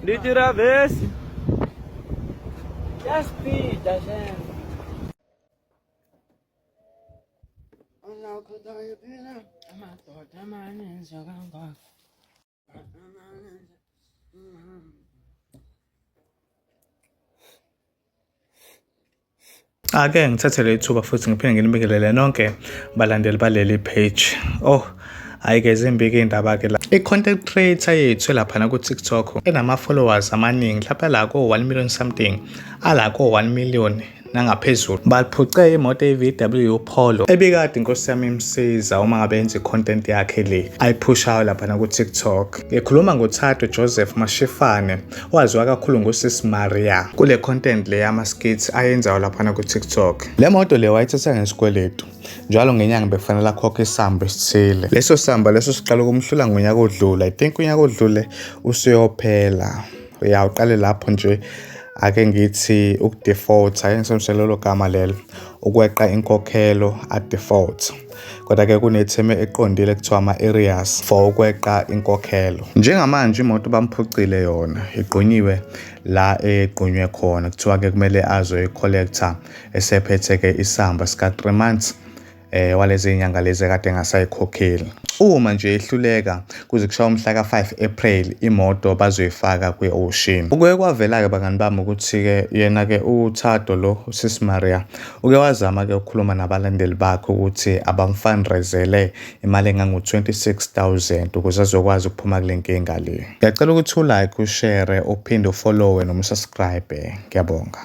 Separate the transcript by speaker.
Speaker 1: Ndithi Yasipida shem. Amadoda amaninzi kangaka.
Speaker 2: Ake ngithathe leli thuba futhi ngiphinde nginibingelele nonke balandeli baleli page. Oh, hhayi-ke zimbi-ke iy'ndaba-ke la. I-content creator yethu elaphana ku-TikTok enama-followers amaningi mhlawumbe la ko-1 million something ala ko-1 million nangaphezulu baliphuce imoto eyi-VW Polo ebikade inkosi yami imsiza uma ngabe yenza i-content yakhe le ayiphushayo laphana ku-TikTok. Ngikhuluma ngoThato Joseph Mashifane owaziwa kakhulu ngoSis Maria kule content le yama-skits ayenzayo laphana ku-TikTok. Le moto le wayithatha ngesikweletu njalo ngenyanga bekufanele akhokhe isamba esithile. Leso samba leso siqala ukumhlula ngonyaka odlule. I think unyaka odlule usuyophela. Ya uqale lapho nje ake ngithi ukudefault, ake ngisebenzise lelo gama lelo, ukweqa inkokhelo a-default. Kodwa-ke kunethemu eqondile ekuthiwa ama-areas for ukweqa inkokhelo. Njengamanje imoto bamphucile yona, igqunyiwe la egqunywe khona. Kuthiwa-ke kumele azoyi-collector esephethe-ke isamba sika-3 months walezi nyanga lezi ekade engasayikhokheli. Uma nje ehluleka kuze kushaya umhla ka-5 April imoto bazoyifaka kwi-auction. Kuke kwavela-ke bangani bami ukuthi-ke yena-ke uThato lo uSis Maria uke wazama-ke ukukhuluma nabalandeli bakhe ukuthi abamfundraisele imali engango-26,000 ukuze azokwazi ukuphuma kule nkinga le. Ngiyacela ukuthi ulike, ushare, uphinde ufollowe noma usubscribe. Ngiyabonga.